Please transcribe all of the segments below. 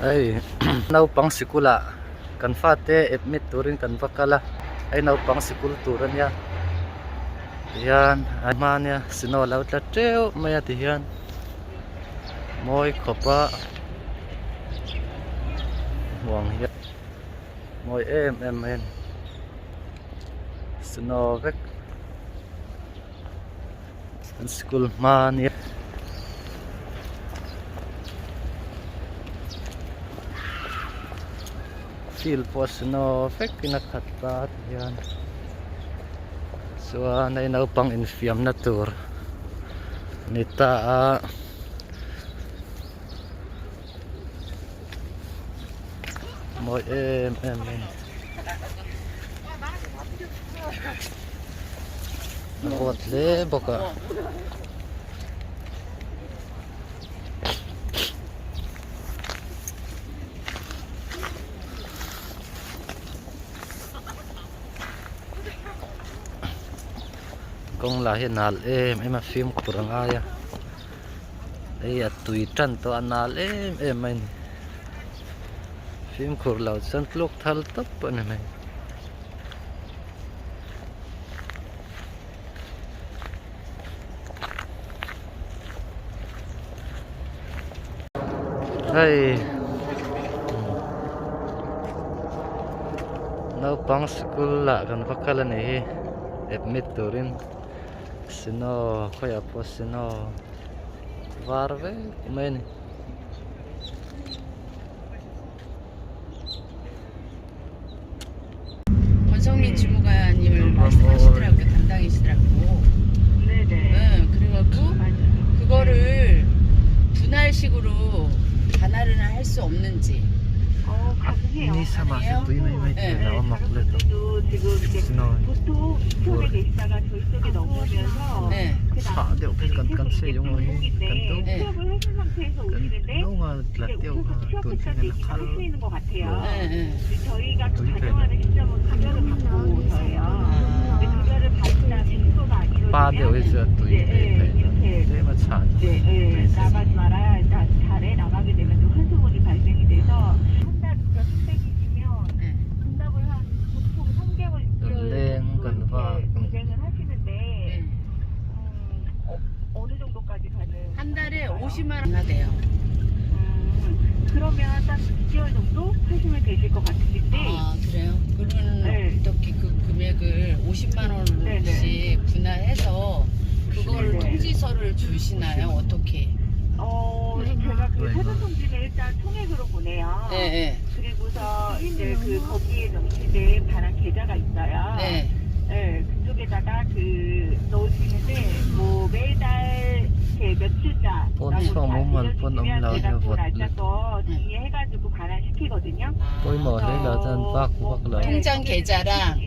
Hei naupang sikul ah kan fate admit turin kan va kal a hei naupang sikul tur ania tihian a hma ania snow a lo tla teuh mai a tihian mawi khawp a hmuh ang hian mawi em em mai a ni snow vek. An school hma ania field pawh a snow vek in a khat ta ti hian chuan hei naupang infiamna tur a ni ta a. Mawi em em mai a ni. A vawt hle bawk a. Kawng lah hi a nal em em a fimkhur a ngai a. Hei a tui tan tawh a nal em em mai a ni fimkhur lo chuan tluk thal tawp a ni mai. Hei naupang sikul ah kan va kal a ni hi admit turin. Snow khawiah pawh snow var vek mai a ni. 권성민 주무관님을 말씀하시더라고요. 담당이시더라고. 네네. 응, 그래갖고 맞아요. 그거를 분할식으로 반할을 할 수 없는지. 어, 가능해요. Ni sama se tui mai mai 네. thei lo a mak 다른 let lo 분들도 지금 이제 snow 보통 인천에 계시다가 저희 쪽에 넘어오면서 네. 그 Chah deuh phei kan kan sei yung hi kan tu 네. 취업을 하신 상태에서 kan 오시는데 nunga tla 이제 deuh 옥수수 kha tun 취업했다는 thleng in a 얘기가 khal 할 수 있는 것 같아요. 네, 네. 근데 저희가 그 저희 반영하는 시점은 급여를 받고 오서예요. 근데 아, 급여를 받은 다음에 취소가 안 pa deuh hi 이루어지면 chu a tui 이제 phei 예, phei 이렇게 tlem a chhan 이제 예, 나가지 말아야 할 달에 나가게 되면 또 환수분이 발생이 돼서 한 달 급여 300이시면 네. 응답을 한 보통 3개월, 6개월 leng 정도 kan va 이렇게 진행을 하시는데 네. 음, 어, 느 정도까지 가는? 한 달에 50만 원 하대요. 음, 그러면 딱 6개월 정도 하시면 되실 것 같으신데 아, 그래요? 그러면 네. 어떻게 그 금액을 50만 원씩 분할해서 그걸 네네. 통지서를 주시나요? 어떻게? 어, 제가 그 네. 사전 통지는 일단 총액으로 보내요. 네, 네. 그리고서 이제 그 거기에 명시된 반환 계좌가 있어요. 네. 네, 그쪽에다가 그 넣으시는데 뭐 매달 이렇게 며칠자 폰 처음 오면 폰 알려주시면 없나 제가 그 해봐. 날짜 거 네. 정리해가지고 반환시키거든요. pawimawh hle la chuan vak vak lo 통장 계좌랑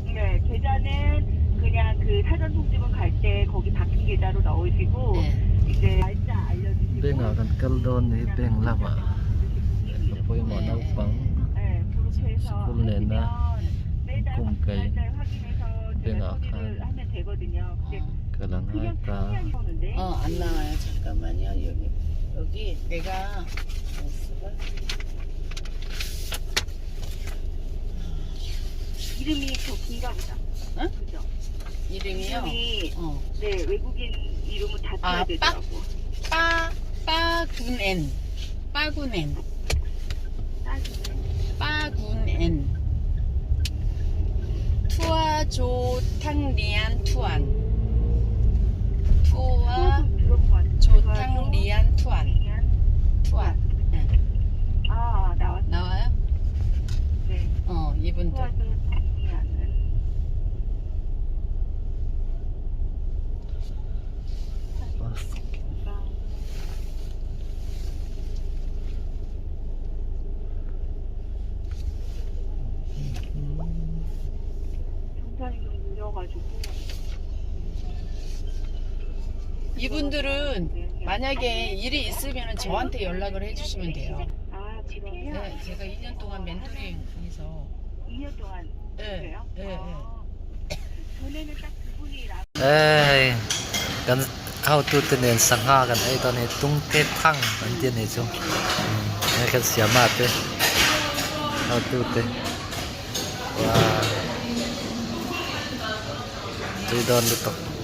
네, 계좌는 그냥 그 사전 통지문 갈 때 거기 박힌 계좌로 넣으시고 네. 이제 날짜 알려주시고 bank ah kan kal dawn ni bank lamah a pawimawh naupang 네, 그렇게 해서 sikul nena 하시면 매달 kum kai 날짜를 확인해서 제가 bank ah 처리를 khan 하면 되거든요. 근데 kal a ngai 그냥 ta 창피한 거는데 어, 안 나와요. 잠깐만요. 여기, 여기 내가 쓰가 이름이 더 긴가 보다. 응? 그죠? 이름이요. 이름이 어. 네 외국인 이름은 다 아, 써야 되더라고. 빠, 빠군엔. 빠군엔. 빠군엔. 투아조 탕리안 투안. 투아 들어본 것 같아. 조탕리안 투안. 투안. 네. 아 나왔. 나와요? 네. 어, 이분들. 투아조 탕리안은 bus 정산이 좀 느려가지고. 이분들은 만약에 일이 있으면 저한테 연락을 해주시면 돼요. 아 그러면 네, 제가 2년 동안 멘토링해서. 2년 동안 네, 그래요? 네, 네. 아, 전에는 딱 두 분이 나. hei kan hotu te nen sangha kan ei dawn a ni tung te thang an ti a ni chu. Hei kan siama te hotu te wow tui dawn lutuk.